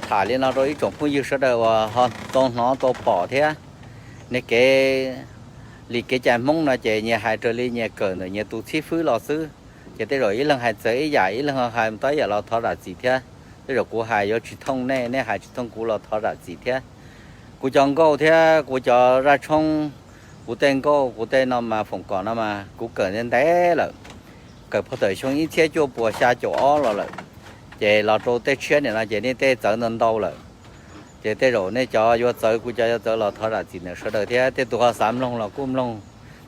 Tham li no rau ib tsoom phooj ywg sawv daws uas ho tau hnov tau pom thiab. Nws kev li kev cai Hmoob no ces nyias hais raws li nyias kawm ntawm nyias tus txhib fwb los xwb, ces tej zaum ib leeg hais txawv ib yam, ib leeg hais tau ib yam los thov zam txim thiab. Tej zaum kuv hais yuav tsis thooj nej, nej hais tsis thooj kuv los thov zam txim thiab. Kuv cov nkauj thiab kuv cov zaj tshoob, kuv tej nkauj kuv tej no mas foom kom no mas kuv kawm ntev ntev lawm, kawm puag thaum xyoo ib txhiab cuaj puas xya caum ob los lawm, ces los rau tej tshiab nim no ces nej tej txawv ntau ntau lawm. Ces tej zaum nej cov yuav txawv kuv cov yuav txawv los thov zam txim ntawm sawv daws thiab. Tej tus ho xav mloog los kuj mloog,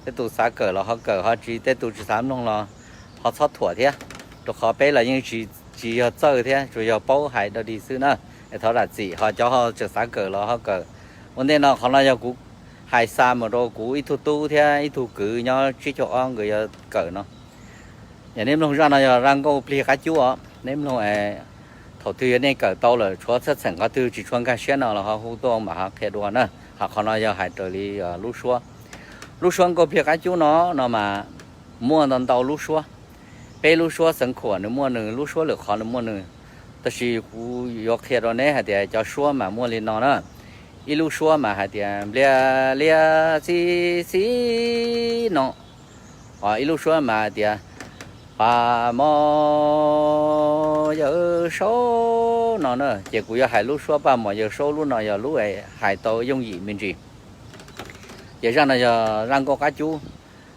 tej tus xav kawm los ho kawm, ho tsis, tej tus tsis xav mloog los ho txhob thuam thiab, rau qhov peb los yeej tsis, tsis yog txawj thiab, tsuas yog paub hais dog dig xwb na. Es thov zam txim, ho cov ho tseem xav kawm los ho kawm. Ua ntej no qhov no yog kuv hais xa mus rau kuv ib tug tub thiab ib tug kwv nyob tsib caug ob nkawd yuav kawm no. Yog neb mloog zaj no yog zaj nkauj plig qab cub os, neb mloog thaum twg yog nej kawm tau lawm, tshuav txhaj txheem qhov twg tsis tshua nkag siab no los ho hu tuaj mam ho qhia dua na. Ho qhov no yog hais raws li lub suab, lub suab nkauj plig qab cub no, no mas muaj ntau ntau lub suab. Peb lub suab xeev khuam nws muaj nws, lub suab lwm qhov nws muaj nws. Tab sis kuv yuav qhia rau neb hais tias cov suab mas muaj li no na. Ib lub suab mas hais tias nplias lias xib xib no. Ib lub suab mas hais tias pas mos yawg saub no na. Ces kuv yuav hais lub suab pas mos yawg saub lub no yog lub hais tau yooj yim me ntsis. Ces zaj no yog zaj nkauj qab cub.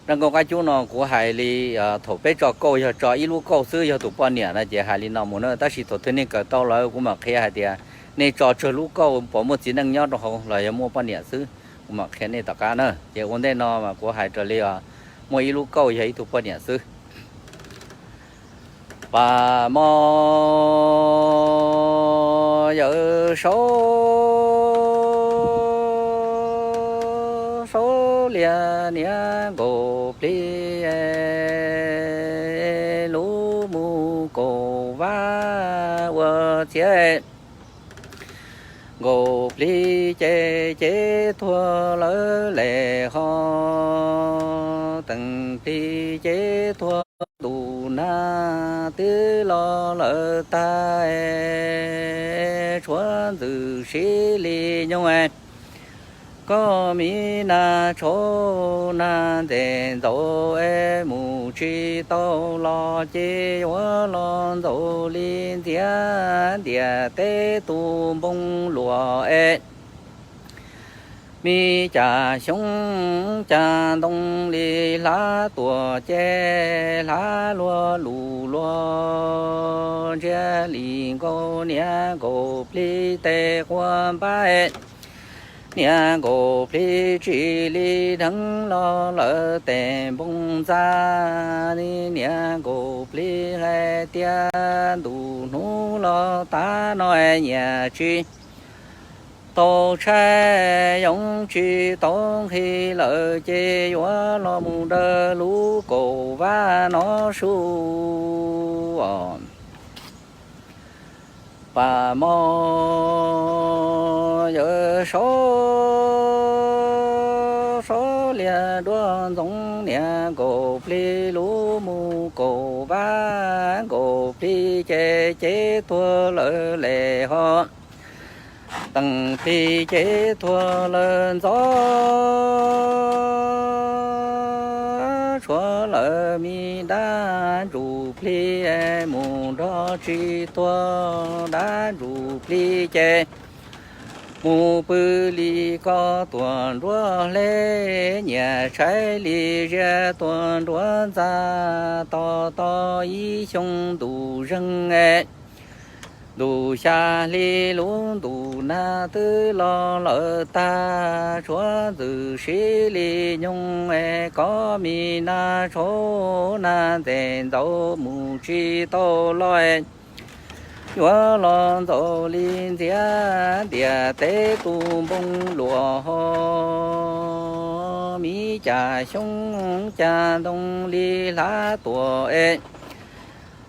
Zaj nkauj qab cub no kuv hais li thaum peb tso kauj yog tso ib lub kauj xwb, yog tus poj niam no ces hais li no mus na. Tab sis thaum twg nej kawm tau lawm kuv mam qhia hais tias nej tso tsawg lub kauj, puas muaj txiv neej nyob rau hauv los yog muaj poj niam xwb, kuv mam qhia nej tom qab na. Ces ua ntej no mas kuv hais raws li muaj ib lub kauj yog ib tug poj niam xwb. Pas mos yawg saub, saub lias niag nkaus plig lub mus kaum vab ua txiav. Nkaus plig ces cev tuag lawm lem ho, teem plig ces tuag ntuj nag twb los lawm tag, tshuav ntxwm sib li nyoog. Koj mi nag tshauv nag ntxes ntxaus es mus tsis tau los ces yuav los ntxaus li ntxiab ntiam teb tus npoo luam es. Mi cas xyoob cas ntoo li hlav tuam ces hlav luag lus luag ntsiag li nkaus niag nkaus plig tes quas npab. Niag nkaus plig tsis li dheev los lawm tes npoo ntxa, niag nkaus plig hais tias ntuj hnub los tav no nyias tsis tau tshaib, yoov tsis tau nqhis lawm ces yuav los mus dawm lub kaum vab no su. Pas mos yawg saub, saub lias duaj ntxoov niag nkaus plig lub mus kaum vab, nkaus plig ces cev tuag lawm lem ho, teem plig ces tuag lawm ntxov, tshuav lawm mi dab ntsuj plig mus nrog tsis tuag, dab ntsuj plig ces mus pw li koj tuam nruab hle, nyias tshaib li ziab tuam nruab ntxa, tos tos ib xyoo ntuj zeeg. Ntuj xya hli lub ntuj nag twb los lawm tag, tshuav ntxwm sib li nyoog es koj mi nag tshauv nag ntxes ntxaus mus tsis tau los, yuav los ntxaus li ntxiab ntiam teb tus npoo luam ho, mi cas xyoob cas ntoo li hlav tuam es.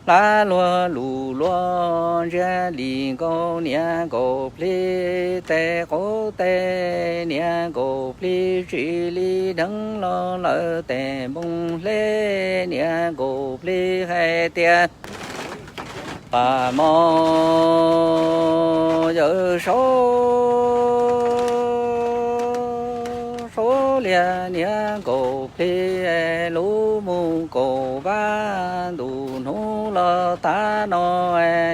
Hlav luag lus luag ntsiag li nkaus niag nkaus plig tes qaub tes, niag nkaus plig tsis li dheev los lawm tes npoo hle, niag nkaus plig hais tias pas mos Yawm Saub, Saub Liaj niag nkaus plig lub mus kaum vab ntuj hnub los tav no,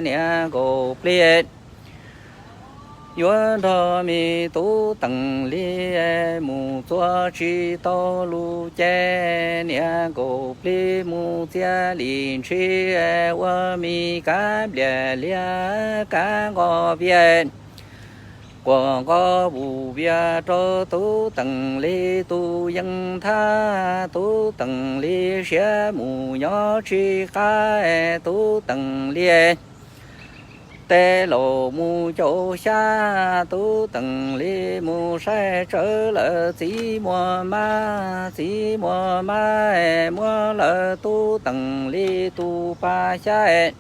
niag nkaus plig yuav nrog me tub Teem Lis mus txua tsis tau lus ces niag nkaus plig mus txia li ntshis ua me kab nplias liab kab nqos vias. Quas nqos vus vias rau tub Teem Lis tus yees thab, tub Teem Lis siab mus nyob tsis qab, tub Teem Lis tej laus mus caum xyab, tub Teem Lis mus saib tsawv lawm txiv muaj mab, txiv muaj mab muab lawm tub Teem Lis tus pas xyab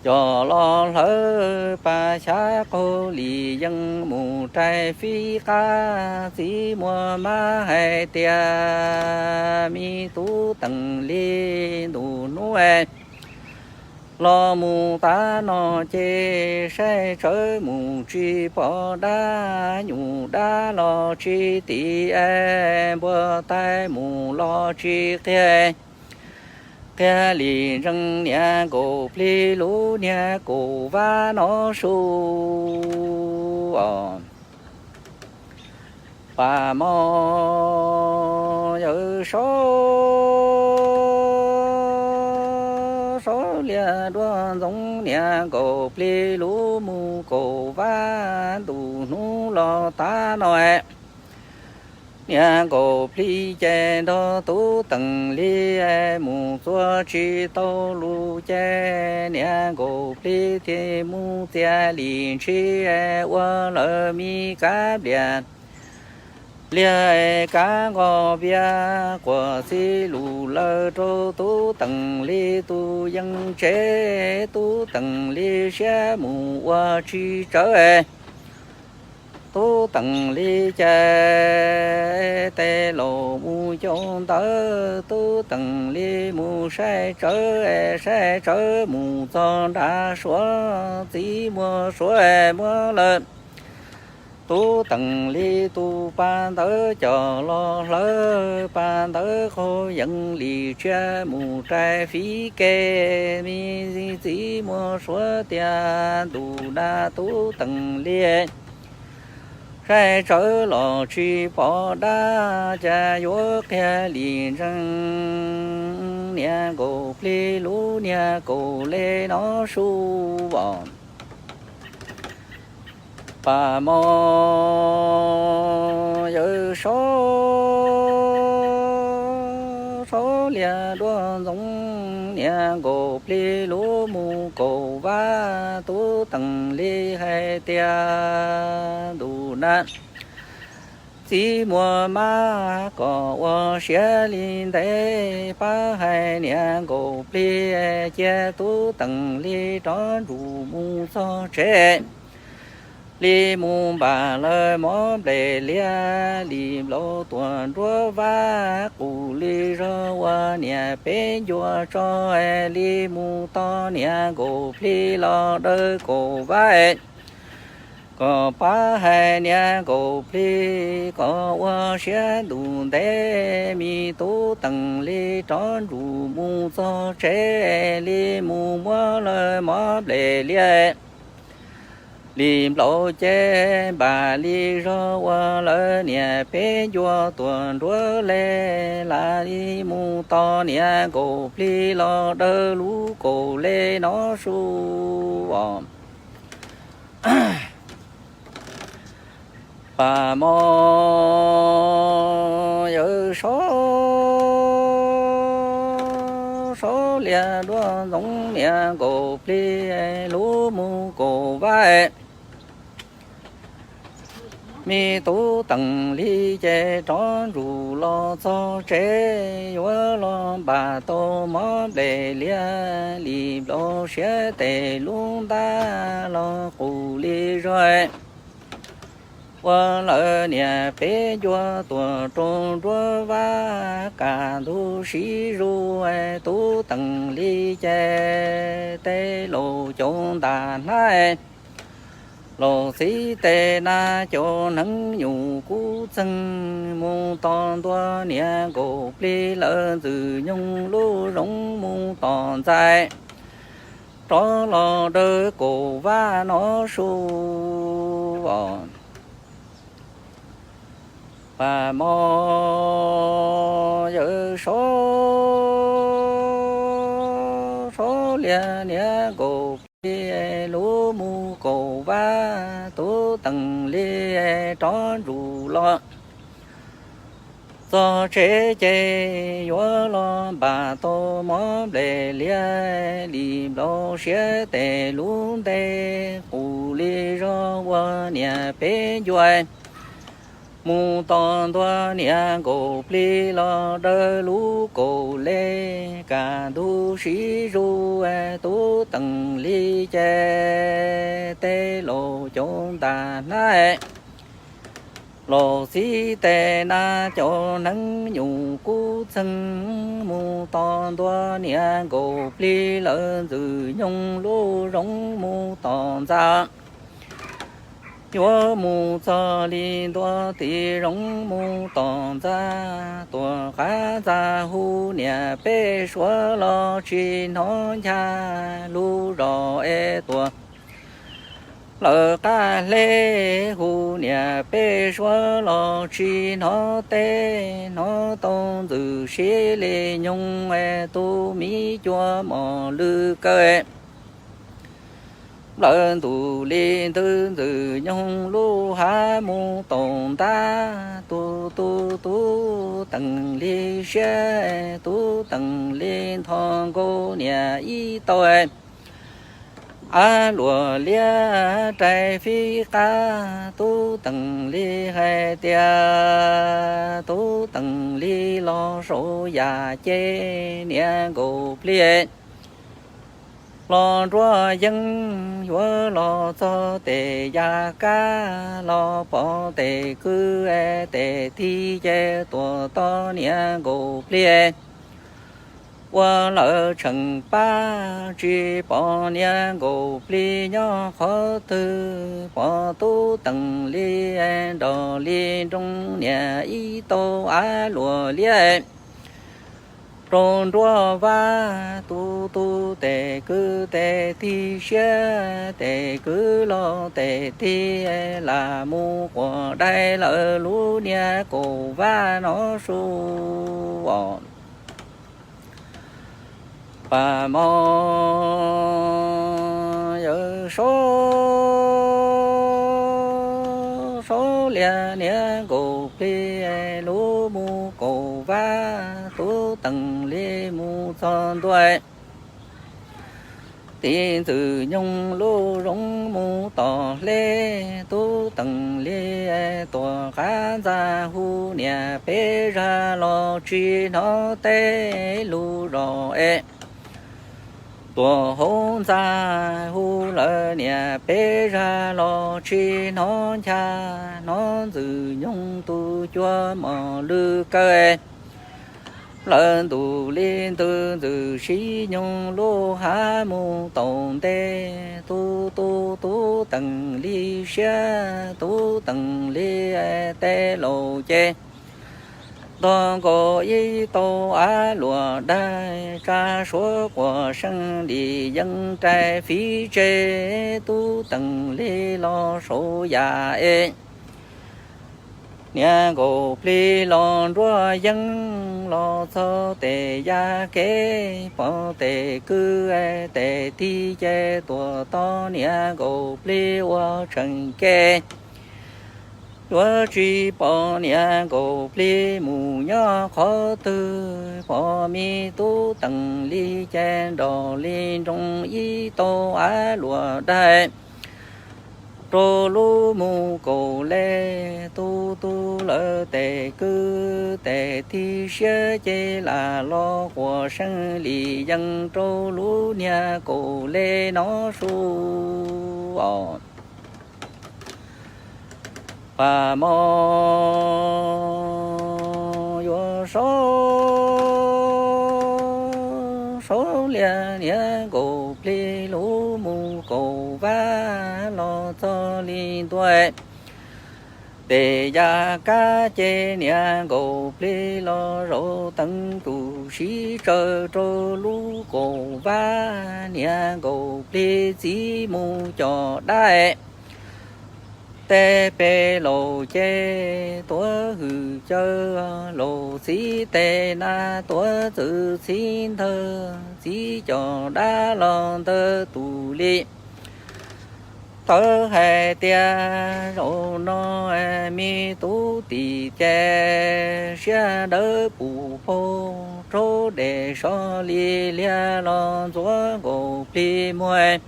coj los hlawv pas xyab qaug li yees mus rais fib qab. Txiv muaj mab hais tias me tub Teem Lis ntuj hnub los mus tav no ces saib tsawv mus tsis pom dab, nyuj dab los tsis tim, npua tais mus los tsis qhia. Qhia li ntsees niag nkaus plig lub niag kaum vab no su. Pam mos yawm Saub, Saub Liaj Duab Ntxoov niag nkaus plig lub mus kaum vab ntuj hnub los tav no, niag nkaus plig ces nrog tub Teem Lis mus txua tsis tau lus ces niag nkaus plig thiaj mus txia li ntshis ua lawm me kab nplias liab kab nqos vias. Quas txij lus lawm rau tub Teem Lis tus yees tsev, tub Teem Lis siab mus ua tsis tsawv. Tub Teem Lis ces tej laus mus caum ntawv, tub Teem Lis mus saib tsawv, saib tsawv mus txog nram Suav, txiv muaj Suav muab lawm tub Teem Lis tus pas ntawv coj los hlawv, pas ntawv qaug yees li tsiaj mus rais fib ke. Me txiv muaj Suav tias ntuj na tub Teem Lis, saib tsawv los tsis pom dab, cas yuav qhia li ntsees niag nkaus plig lub niag kaum le no su. Pam mos yawm Saub, Saub Liaj Duab Ntxoov niag nkaus plig lub mus kaum vab, tub Teem Lis hais tias ntuj na txiv muaj mab kom ua siab li ntev, pab hais niag nkaus plig cia tub Teem Lis rov nrug mus txog tsev. Li mus npam lawv mov nplej liab, li nplaum tuam nruab vab, qus li zog ua niam peb ncua tso, li mus tos niag nkaus plig los dawb kaum vab. Kom pab hais niag nkaus plig kom ua siab ntuj ntev, me tub Teem Lis rov nrug mus txog tsev, li mus muab lawv mov nplej liab. Li nplaum ces npam li zog ua lawv niam peb ncua tuam nruab le, lam li mus tos niag nkaus plig los dawb lub kaum le no su. Pam mos yawm Saub, Saub Liaj Duab Ntxoov niag nkaus plig lub mus kaum vab. Me tub Teem Lis ces rov nrug los txog tsev, yuav los npam tau mov nplej liab, li nplaum siab tes lub ntab los qus li zog. Ua lawv niam peb ncua tuam rau nruab vab, kaj ntug sib zuj, tub Teem Lis ces tej laus caum ntas hnab. Los txib tes na cov hneev nyuj kub txeeg, mus tos ntua niam nkaus plig lawm ntxwg nyoog lub zoov mus tos ntxais, rov los dawm kaum vaj no su os. Pam mos yawm sov, sov liag niam nkaus plig lub mus kaum vaj, tub teem li rov ntsum los txog tsev ces yuav los npam tau mov nplej liab li nplaum siab tes lub nte qus li zog ua niam peb ncua. Mus tos ntua niam nkaus plig los dawm lub kaum le, kaj ntug sib zuj tub teem li ces tej laus cov ntas hnab. Los txib tes na cov hneev nyuj kub txeeg, mus tos ntua niam nkaus plig lawm ntxwg nyoog lub zoov mus tos ntxa. Yuav mus txog li ntua tim zoov mus tos ntxa, tuam qab ntxa hu niam peb suav los tsis hnov ncha lub zos es tuam lawv qab hle hu niam peb suav los tsis hnov teb, hnov tau ntxwg sib li nyoog es tus miv cua mos lwj kaw. Nplawm ntuj li ntws ntxwg nyoog lub hav mus taus ntab, tu tu tub teem li siab, tub teem li ntho nkaus niam ib tau. Av luam liab rais fib qab, tub teem li hais tias tub teem li los saum yam ces niam nkaus plig los nruab yeeb, yuav los txog tes yaj kab los pom tes kwv tes tig ces tuam tod niam nkaus plig ua lawm tsheem pab, tsis pom niam nkaus plig nyob qhov twg, pom tub teem li nrog li nroo niam ib tau av luam liab rau nruab vab, tu tu tes kwv tes tig siab, tes kwv los tes tig lam mus quas dai lawm lub niag kaum vab no su os. Pam mos yawm sov, sov liag niam nkaus plig lub mus kaum vab, tub teem li mus txog ntua tim ntxwg nyoog lub zoov mus tom hle, tub teem li tuam qab ntxa hu niam peb zag los tsis hnov teb lub zos es. Tuam hauv ntxa hu lawm niam peb zag los tsis hnov ncha, hnov ntxwg nyoog tus cua mos lwj kaw. Nplawm ntuj li ntws ntxwg sib nyoog lub hav mus taus nte, tu tu tub teem li siab, tub teem li tej laus ces ntog nkaus ib tau av luam daig, tsa suav quas seej li yeeb rais fiv tseg, tub teem li los saum yam es. Niam nkaus plig los nruab yeeb los txog tes yaj kev, pom tes kwv tes tig ces tuam tod niam nkaus plig ua tseem kev. Yuav tsis pom niam nkaus plig mus nyob qhov twg, pom me tub teem li ces nrog li nroo ib tau av luam daig rau lub mus kaum le, tu tu lawm tes kwv tes tig siab ces lam los quas seej li yeeb rau lub niag kaum le no su os. Pam mos yuav sov, sov liag niam nkaus plig lub mus kaum vab los txog li ntua. Tes ya kab ces niag nkaus plig los zaum teev tus siv tsaws rau lub kaum vab, niag nkaus plig txiv mus com dab. Tej pem laus ces tuav hwm caw, laus txiv tes na tuav txwv txiv ntawg, txiv com dab los ntawd tus li tawv hais tias zaum no me tub tim ces siab dawb pum paug, raub dej so li liag los ntxuav nkaus plig muag,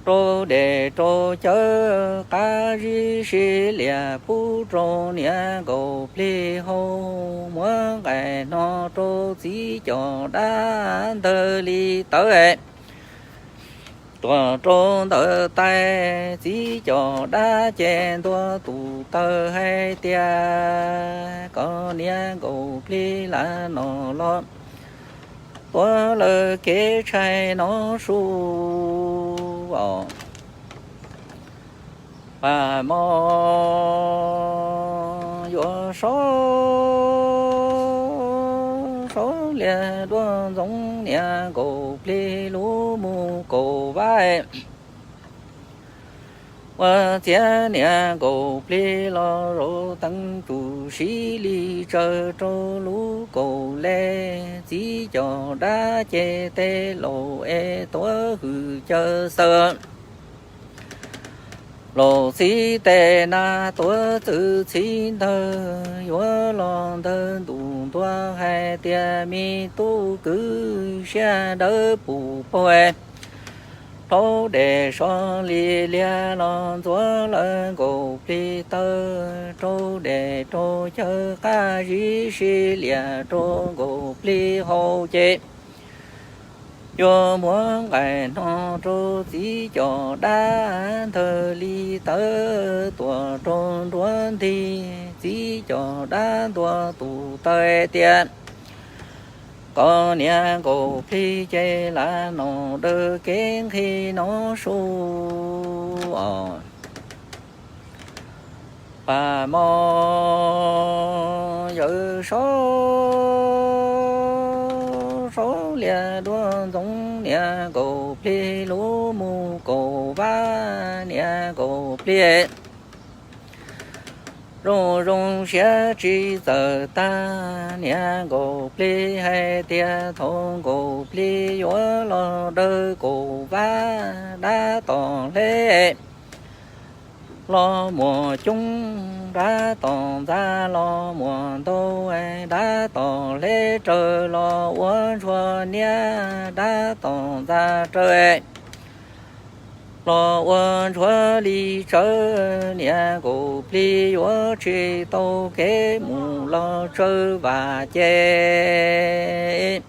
rau dej rau cawv qab zib sib liam pub rau niag nkaus plig haus, muab nqaim hno rau txiv com dab ntawd li tawv tuag rau ntawm tais. Txiv com dab ces ntua tus taw hais tias koj niag nkaus plig lam no los tuav lawm kev tshais no su os. Pam mos yuav saub, saub liag duaj ntxoov niag nkaus plig lub mus kaum vab, ua txiav niag nkaus plig los zaum teev tsum sib li tsaws rau lub kaum le. Txiv com dab ces tej laus es tuav hwm caw xaws, laus txiv tes na tuav txwv txiv ntawg, yuav los ntawg ntus ntua hais tias me tub kwv siab dawb pum paug, raub dej so li liag los ntxuav lawm nkaus plig tawv, rau dej rau cawv qab zib sib liam rau nkaus plig haus ces yuav muab nqaim hno rau txiv com dab ntawd li tawv tuam rau nruab nti. Txiv com dab ntua tus taw tias koj niag nkaus plig ces lam no daws kev nqhis no su os. Pam mos yawm saub, saub liag duaj ntxoov niag nkaus plig lub mus kaum vab, niag nkaus plig zoo zoo siab tsis txawm tag. Niag nkaus plig hais tias thaum nkaus plig yuav los daws kaum vab, dab tom hleb los muaj coob, dab tom ntxa los muaj ntau, dab tom hleb raws los ua ntsuag niab, dab tom ntxa raws los ua ntsuag li tsawv. Niag nkaus plig yuav tsis tau kev mus los tsawv vam ces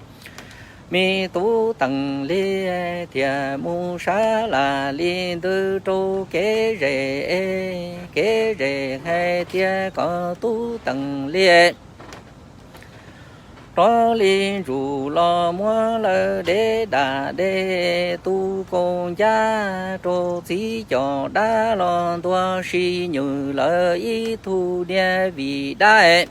me tub teem li thiaj mus sab las li ntws rau kev zem, kev zem hais tias koj tub teem li rov li ntsuj los muab lawm deb dam deb tu kaus ncaj rau txiv com dab los ntuag si nywm lawm ib tug niag vim dab.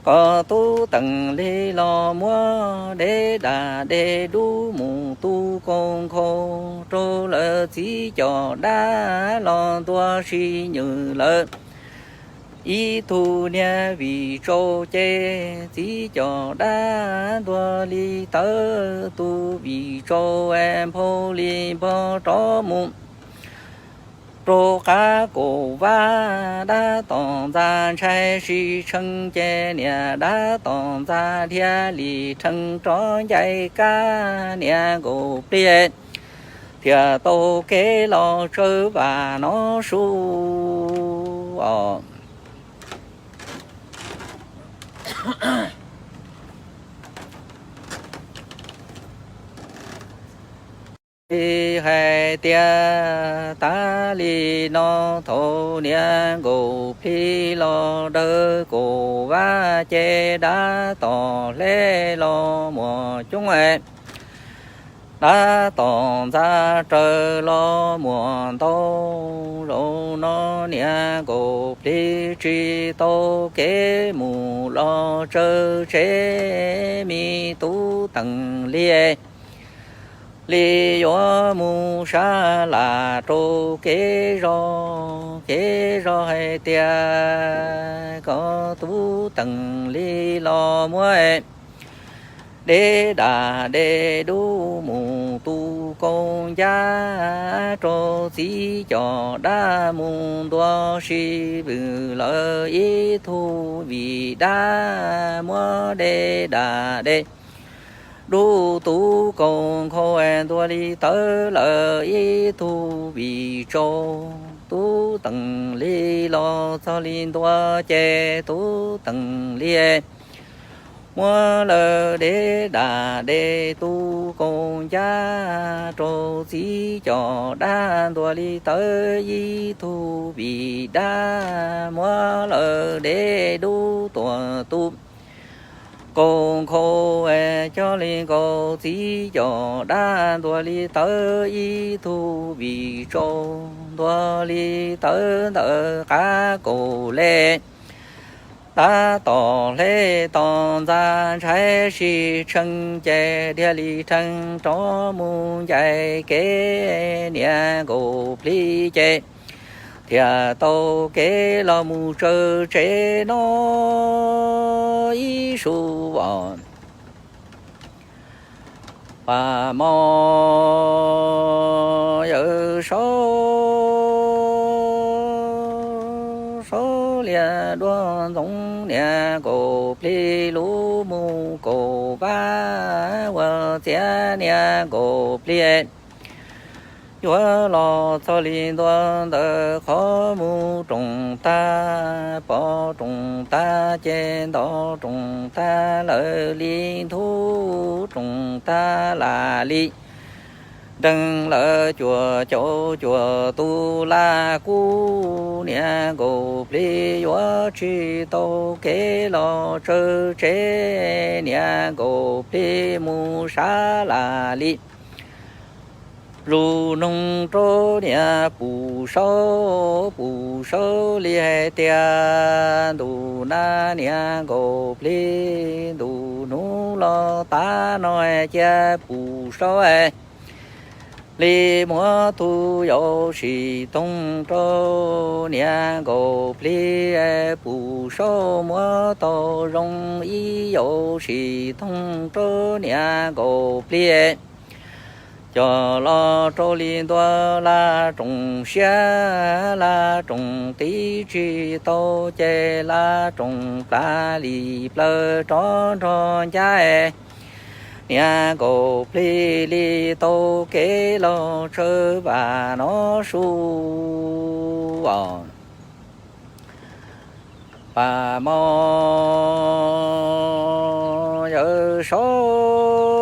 Koj tub teem li los muab deb dam deb dub mus tu kaus nkhaus rau lawm txiv com dab los ntuag si nywm lawm ib tug niag vim tsau ces txiv com dab ntuag li tawv tu vim tsau nphau li npog rov mus rau qab kaum vab. Dab tom ntxa ntshai sib tshee ces niag dab tom ntxa dhia li rhees rov ncaim kab. Niag nkaus plig thiaj tau kev los tsawv vam no su os. Hais tias tas li no thaum niag nkaus plig los daws kaum vab ces dab tom hleb los muaj coob. Tab tom ntxa raws los muaj ntau, zaum no niam nkaus plig tsis tau kev mus los tsawv tsev, me tub Teem Lis li yuav mus sab lam rau kev zog, kev zog hais tias kom tub Teem Lis los muab deb dam dej dub mus tu kaus ncaj rau txiv coj dab mus ntua si vwm lawm ib tug vim dab muab deb dam dej dub tu kaus nkhaus ntua li tawv lawm ib tug vim tsau. Tub Teem Lis los txog li ntua ces tub Teem Lis muab lawm deb dam dej tu kaus ncaj rau txiv coj dab ntua li tawv ib tug vim dab muab lawm dej dub tuaj tu kaus nkhaus coj li nkaus txiv coj dab ntua li tawv ib tug vim tsau, ntua li tawv ntawm qab kaus le. Tab tom hle tom ntxa ntshai sib tshee ces dhia li rhees rov mus ncaim kev niam nkaus plig ces thiaj tau kev los mus tsawv tsev no ib su os. Pam mos yawm saub, saub lias duaj ntxoov niam nkaus plig lub mus kaum vab ua txiav niam nkaus plig yuav los txog li ntua ntawm qhov mus roos tag, pov roos tag ces ntov roos tag lawm li ntub roos tag lam li nreeg lawm cuaj caum cuaj tus laj kub niam nkaus plig yuav tsis tau kev los tsawv tsev niam nkaus plig mus sab lam li lus noog rau niam Pum Saub, Pum Saub li hais tias ntuj na niam nkaus plig, ntuj hnub los tav no cia Pum Saub li muab tus yau Sim Toog rau niam nkaus plig. Pum Saub muab tau zoo ib yau Sim Toog rau niam nkaus plig coj los rau li ntua laj roos siab, laj roos tib tsis tau ces laj roos plas li plaws rov nrog ncaj niam nkaus plig li tau kev los tsawv vam no su os. Pam mos yawm saub,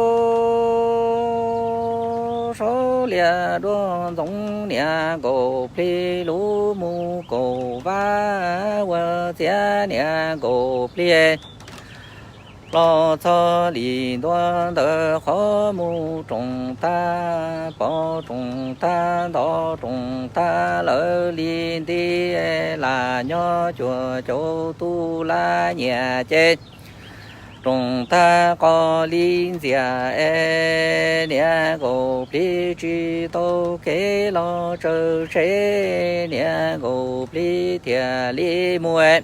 saub lias duaj ntxoov niam nkaus plig lub mus kaum vab ua txiav niam nkaus plig los txog li ntua ntawm qhov mus roos tag, pov roos tag, ntov roos tag lawm li nti lam nyob cuaj caum tus laj nyiam ces roos tag qos li ntxias es niam nkaus plig tsis tau kev los tsawv tsev niam nkaus plig thiaj li mus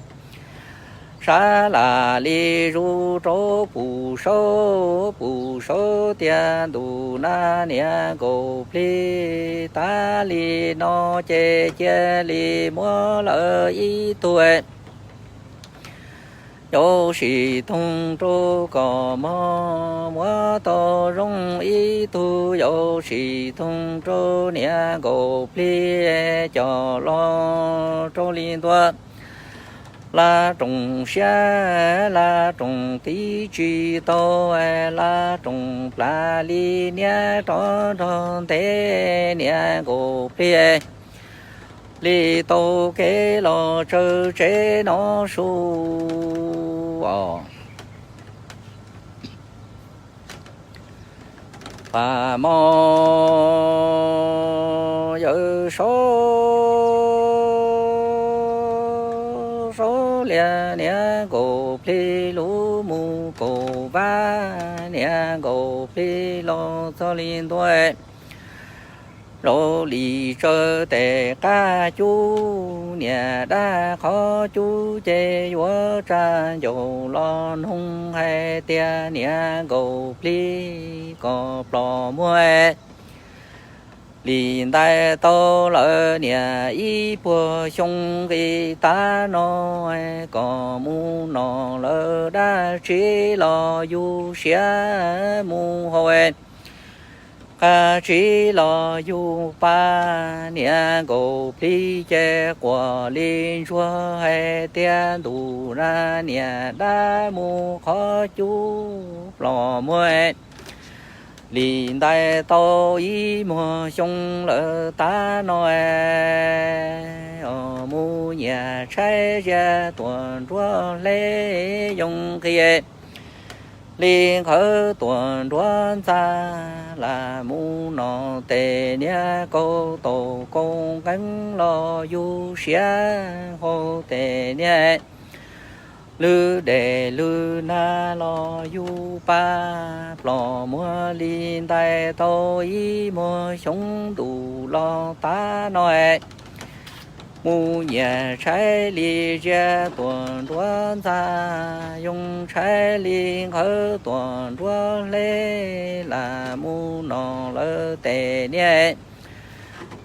sab lam li zus rau Pum Saub, Pum Saub tias ntuj na niam nkaus plig, tas li no ces cia li muab lawm ib tug yau Sim Toog rau kom mog, muab tau zoo ib tug yau Sim Toog rau niam nkaus plig coj los rau li ntua laj roos siab, laj roos tib tsis tau, laj roos plas li niam rov nrog ntev niam nkaus plig li tau kev los tsawv tsev no su os. Pam mos yawm saub, saub lias niag nkaus plig lug mus kaum vab, niag nkaus plig los txog li ntua, zaum li tsawv tes qab cub, niam dab qhov cub ces yuav tsa ncaus los noog hais tias niag nkaus plig kom plom muag li ntais tau lawm niam ib puag xyoo nqis tav no, kom mus nom lawm dab tsi los yug siav mus haus, dab tsi los yug pab, niag nkaus plig ces quas li ntsuag hais tias ntuj na niam dab mus qhov cub plom muag li ntais tau ib muag xyoo lawm tav no, mus nyias tshaib ziab tuam nruab hle yoo nqhis li nqhawv tuam nruab ntxa, lam mus nom tes niag kaus taus kaus nqeeb los yug siav haus tes niag lwj dej lwj nag los yug pab plom muag li ntais tau ib muag xyoo ntuj los tav no, mus nyias tshaib li ziab tuam nruab ntxa, yoo tshaib li nqhawv tuam nruab hle, lam mus nom lawm tes niag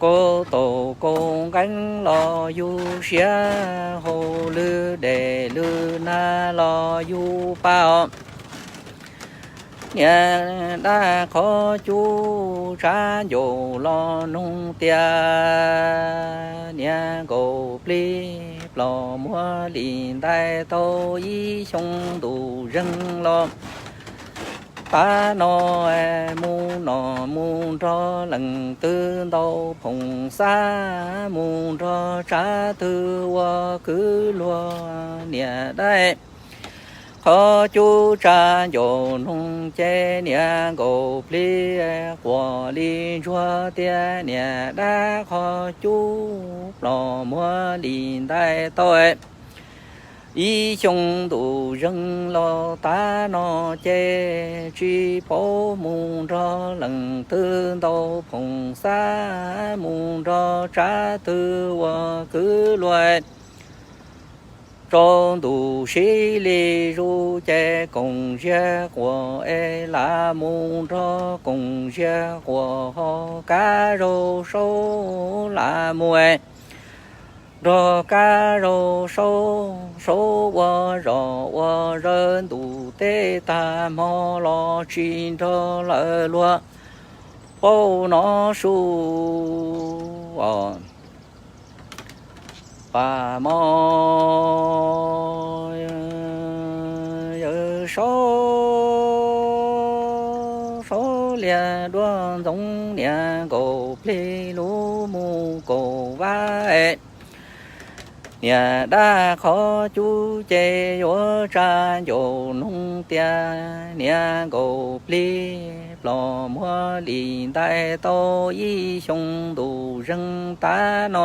kaus taus kaus nqeeb los yug siav haus lwj dej lwj nag los yug pab os. Niam dab qhov cub tsa ncaus los noog tias niag nkaus plig plom muag li ntais tau ib xyoo ntuj zeeg los tav no, mus nom mus nrog leej twg ntau phoom xab, mus nrog tsav twg ua kwv luag niam dab qhov cub tsa ncaus noog ces niag nkaus plig quas li ntsuag tias niam dab qhov cub plom muag li ntais tau ib xyoo ntuj zeeg los tav no ces tsis paub mus nrog leej twg ntau phoom xab, mus nrog tsav twg ua kwv luag. Tsaus ntuj sib li zuj ces koom ziag quas es lam mus nrog koom ziag quas ho kab zaug saub lam mus nrog kab zaug saub, saub ua zos ua zawg ntuj teb tag hmo los tsis nrog lawv luag pauj no su os. Pam mos yawm saub, saub lias duab ntxoov niag nkaus plig lub mus kaum vab, niag dab qhov cub ces yuav tsa ncaus noog tias niag nkaus plig plom muag li ntais tau ib xyoo ntuj zeeg tav no,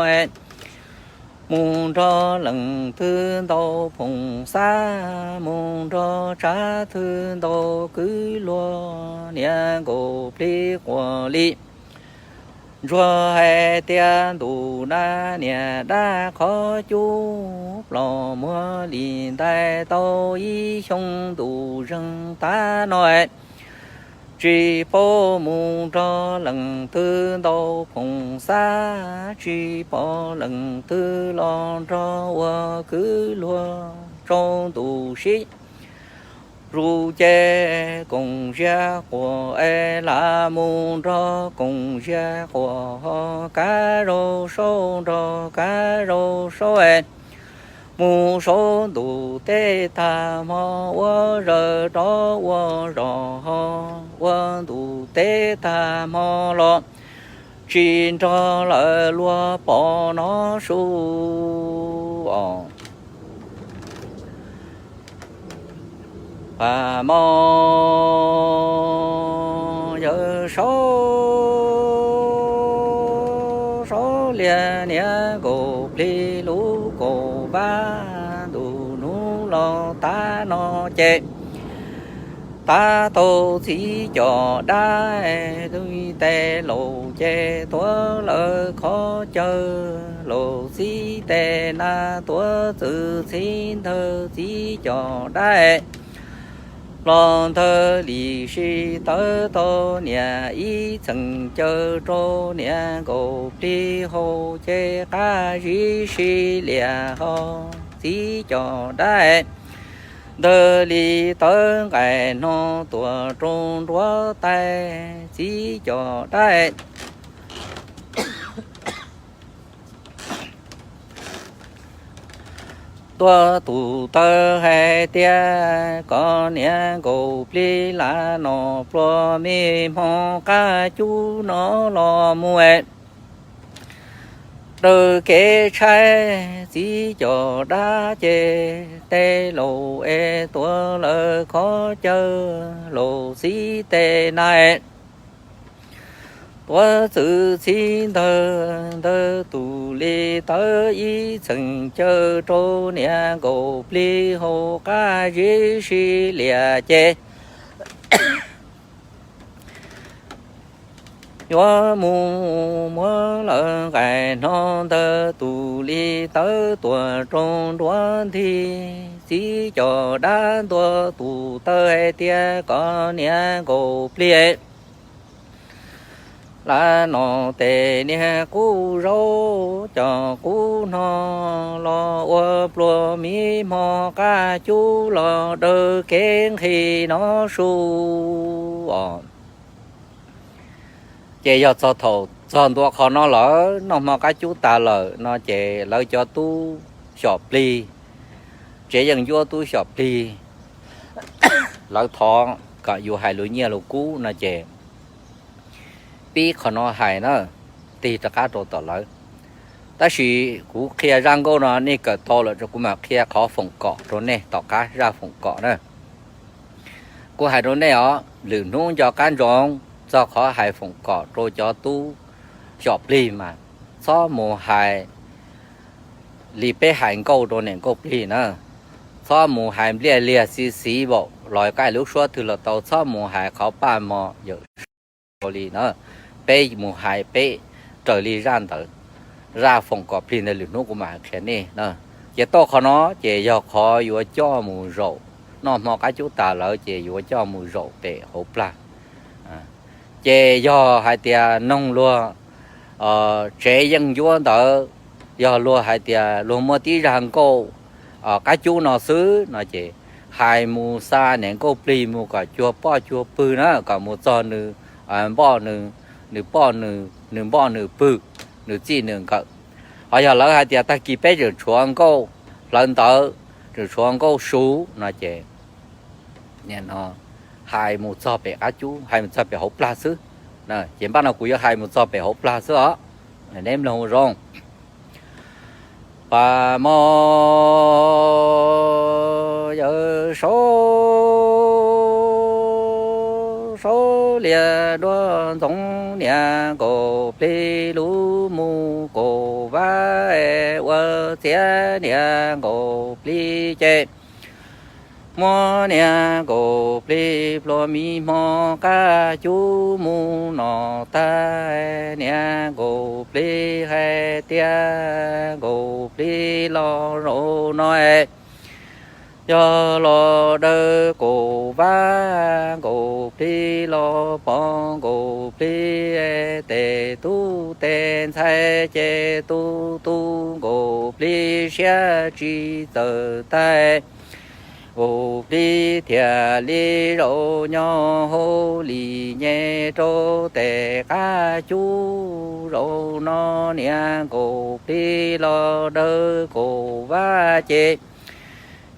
mus nrog leej twg ntau phoom xab, mus nrog tsav twg ntau kwv luag niag nkaus plig quas li ntsuag hais tias ntuj na niag dab qhov cub plom muag li ntais tau ib xyoo ntuj zeeg tav no, tsis paub mus nrog leej twg ntau phoom xab, tsis pom leej twg los nrog ua kwv luag tsaus ntuj sib zuj ces koom ziag quas es lam mus nrog koom ziag quas ho kab zaug saub nrog kab zaug saub es mus saub ntuj teb tag hmo ua zawg rov ua zos ho ua ntuj teb tag hmo los tsis nrog lawv luag pom no su os. Pam mos yawm Saub, saub liag niag nkaus plig lub kaum vab, ntu hnub los tav no ces tav tau txiv cov dab, tus tes laus ces tuav lawv qhov chaw, laus txiv tes na tuav txwv txiv ntawd txiv cov dab. Los ntawd li sib tawv tau niam ib txheem caw rau niag nkaus plig hau ces qab zib sib liam ho txiv cov dab. Ntawd li tawv nqaim hno tuam rau nruab tais txiv cov dab. Tuav tus taw hais tias koj niag nkaus plig la no pluas mi hmo qab cub no los mus daws kev tshaib txiv cov dab ces tes laus es tuav lawv qhov chaw laus txiv tes na tuav txwv txiv ntawd ntawd tus li tawv ib txheem caw rau niag nkaus plig hau qab zib sib liam ces yuav mus muab lawv nqaim hno ntawd tus li tawv tuam rau nruab ntug txiv cov dab. Ntuav tus taw hais tias koj niag nkaus plig la no tes niag qub zaub cov qub hno los ua pluas mi hmo qab cub los daws kev nqhis no su os. Ces yog txog thaum txog ntua qhov no lawm, noj hmo qab cub tas lawm no ces lawv cov tub xyom plig, tsev yeej ncuab tub xyom plig, lawv thov kom yus hais lus nyiaj lus kub no ces pib qhov no hais na, tig rov qab rau tom lawv. Tab sis kuv qhia zaj nkauj no nej kawm tau lawm rau kuv mam qhia qhov foom kom rau nej tom qab zaj foom kom na. Kuv hais rau nej os, lwm hnub nco qab ntsoov txog qhov hais foom kom rau cov tub xyom plig mas txhob mus hais li peb hais nkauj rau niam nkauj plig na. Txhob mus hais npliaj liag xi xiv vaum los koj hais lub suab twg los tau, txhob mus hais qhov paj mos yawm saub li na. Peb mus hais peb raws li zaj ntawd, zaj foom kom plig ntawd lwm hnub kuv mam hais qhia nej na. Ces tau qhov no ces yog qhov yuav coj mus zaum, noj hmo qab cub tas lawm ces yuav coj mus zaum pem hauv plag. Ces yog hais tias noog luag tsev yeej ncuab ntawd, yog luag hais tias luag muaj tib zaj nkauj qab cub no xwb no ces hais mus xa niam nkauj plig mus kom cuag poj cuag pwg na, kom mus txog nws npoj nws, nws poj nws, nws npoj nws pwg, nws txij nws nkawm. Ho yog lawv hais tias tag kis peb tseem tshuav nkauj hlawv ntawv, tseem tshuav nkauj su no ces hais mus txog pem qab cub, hais mus txog pem hauv plag xwb. Ces npaj no kuv yuav hais mus txog pem hauv plag xwb os, neb mloog ua zoo. Pam mom yawm saub, saub liag duaj ntxoov niag nkaus plig lub mus kaum vab, ua txiav niag nkaus plig ces muab niag nkaus plig pluas mi hmo qab cub mus no tag, niag nkaus plig hais tias nkaus plig los zaum no yog los daws kaum vab, nkaus plig los pom nkaus plig tes tub tes ntxhais ces tub tub nkaus plig siab tsis txawm tag. Nkaus plig thiaj li zaum nyob hauv li nyem rau tes qab cub zaum no niag nkaus plig los daws kaum vab ces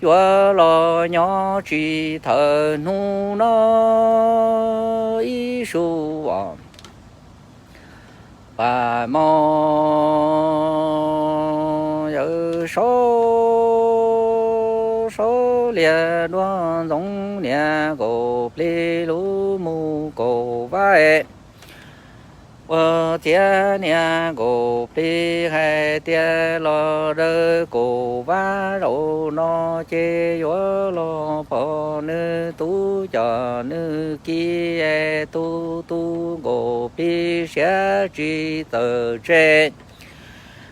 yuav los nyob tsis thawm hnub no ib su os. Pam mom yawm saub, Saub liag duab ntxoov niag nkaus plig lub mus kaum vab. Ua ciav niag nkaus plig hais tias los daws kaum vab zaum no ces yuav los pom nws tub coj nws ki tub tub nkaus plig siab tsis txawm tseg.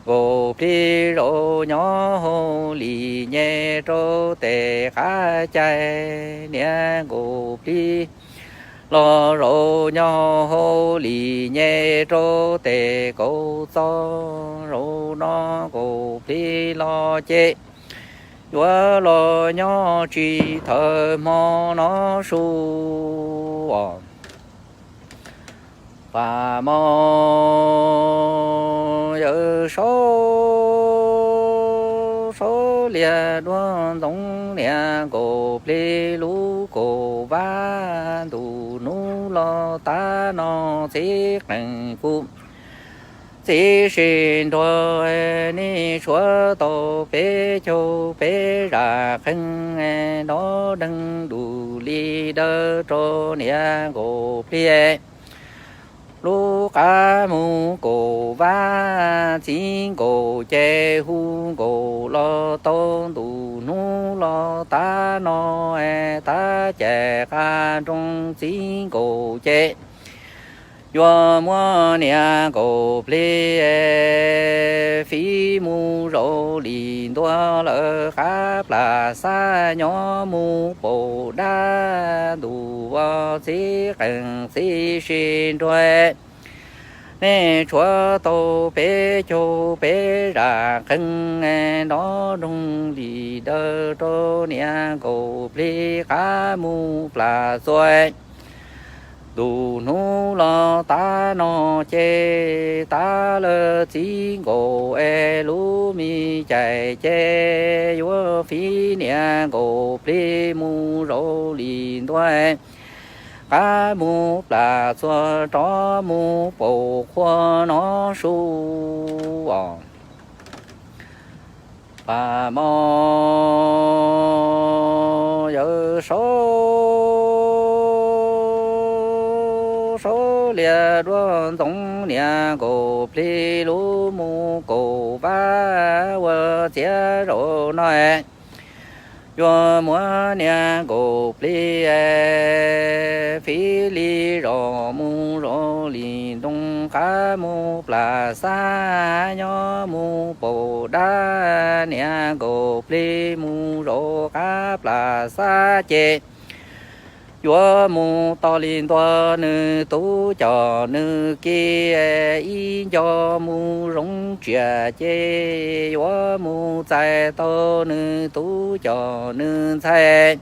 Nkaus plig zaum nyob hauv li nyem rau tes qab cai, niag nkaus plig los zaum nyob hauv li nyem rau tes kaum txog. Zaum no nkaus plig los ces yuav los nyob tsis thawm hmo no su os. Pam mos yawm saub, saub liag duab ntxoov niag nkaus plig lub kaum vab, ntu hnub los tav no txiv qeej kuv txiv sib nrog, nej tshuav tau peb caug peb zam qeej, nrov deeg dub li dawb rau niag nkaus plig lub qab mus kaum vab. Txiv nkaus ces hu nkaus los tau, ntu hnub los tav no tav cais qab nroog, txiv nkaus ces yuav muab niag nkaus plig fiv mus zaum li ntua lawm qab plas xab nyob mus paum dab. Ntu ua txiv qeej txiv sib nrog, nej tshuav tau peb caug peb zam qeej, nrov nroog li dawb rau niag nkaus plig qab mus plas txua. Ntu hnub los tav no ces tav lawm txiv nkaus es lub me cais ces yuav fiv niag nkaus plig mus zaum li ntua qab mus plas txua rov mus paum qhua no su os. Pam mos yawm saub, saub liag duab ntxoov niag nkaus plig lub mus kaum vab. Ua ciav zaum no yuav muab niag nkaus plig fiv li zos mus zaum li nroog qab mus plas xab nyob mus paum dab. Niag nkaus plig mus zaum qab plas xab ces yuav mus tos li ntua nws tub coj nws ki ib nco mus zoov tsiaj ces yuav mus txais tau nws tub coj nws ntxhais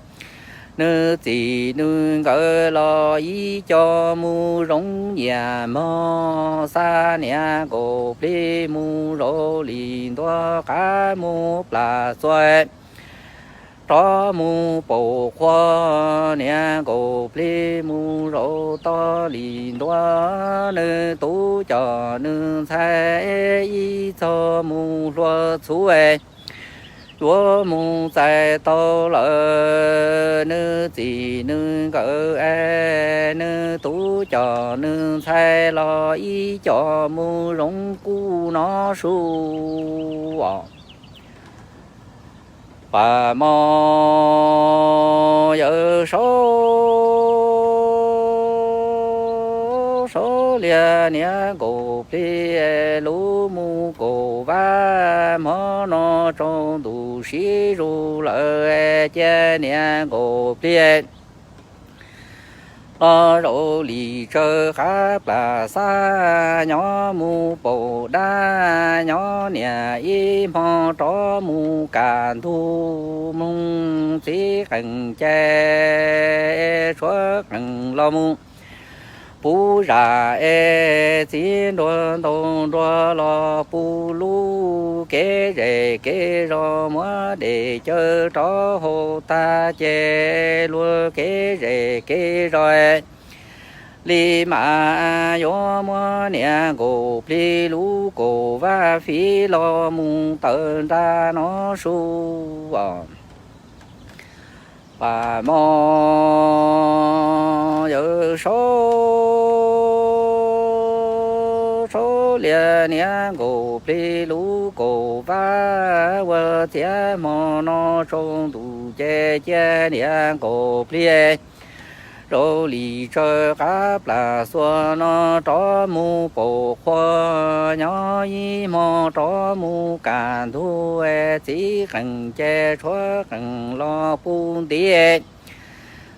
nws txij nws nkawm los ib co mus zoov nyiaj mog xa. Niag nkaus plig mus zaum li ntua qab mus plas txua rov mus paum qhua. Niag nkaus plig mus zaum tos li ntua nws tub coj nws ntxhais ib txog mus hlua txhuv yuav mus txais tau lawm nws txij nws nkawm es nws tub coj nws ntxhais los ib co mus zoov kuj no su os. Pam mos yawm saub, saub liag niag nkaus plig lub mus kaum vab. Hmo no tsaus ntuj sib zuj lawm cia niag nkaus plig los zaum li tsawv qab plas xab nyob mus paum dab. Nyob niag ib hmo rov mus kaj ntug mloog txiv qeej cai tshuav qeej los mus puv zam es txiv nruas ntau nruas los puv lub kev zej kev zos muab dej cawv rov hau tag ces luag kev zej kev zos li mas yuav muab niag nkaus plig lub kaum vab fiv los mus tawm nram no su os. Paj mom yawg saub, saub lias niag nkaus plig lub kaum vab, ua txiav hmo no tsaus ntuj ces cia niag nkaus plig zoo li tsawv qab plas xuas no rov mus paum qhua, nyob ib hmo rov mus kaj ntug, txiv qeej ces tshuav qeej los puv nti,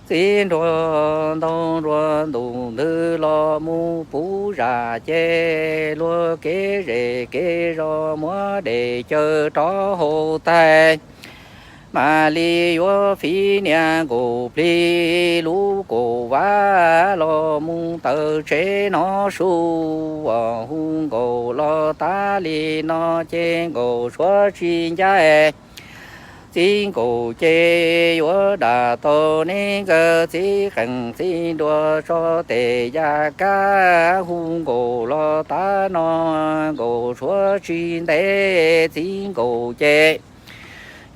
txiv nruas ntaug nruas ntuj ntwg los mus puv zam ces luag kev zej kev zos muab dej cawv rov haus tag, mam li yuav fiv niag nkaus plig lub kaum vab los mus taws tsev no su. Hu nkaus los tas li no ces nkaus tshuav tsis ncaj, txiv nkaus ces yuav dam tau ne nkawd txiv qeej txiv nruas tso tes ya kab. Hu nkaus los tas no nkaus tshuav tsis ntev, txiv nkaus ces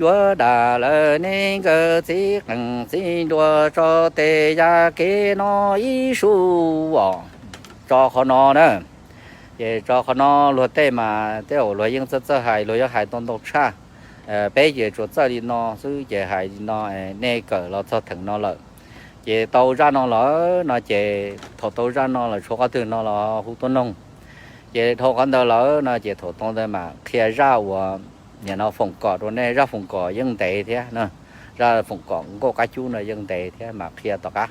yuav dam lawm ne nkawd txiv qeej txiv nruas tso tes ya kev no ib su os. Tso qhov no na, ces tso qhov no luag tej mas tej zaum luag yeej txawj txawj hais, luag yeej hais tau ntau tshaj. Peb ces tsuas txawj li no xwb ces hais li no, nej kawm los txog theem no lawm. Ces tau zaj no lawm no ces thaum tau zaj no lawm tshuav qhov twg no los hu tuaj noog. Ces dhau qhov ntawd lawm no ces thaum tau ntawd mas qhia zaj uas nim no foom kom rau nej, zaj foom kom yeej ntev thiab na, zaj foom kom nkauj qab cub no yeej ntev thiab mas qhia tom qab.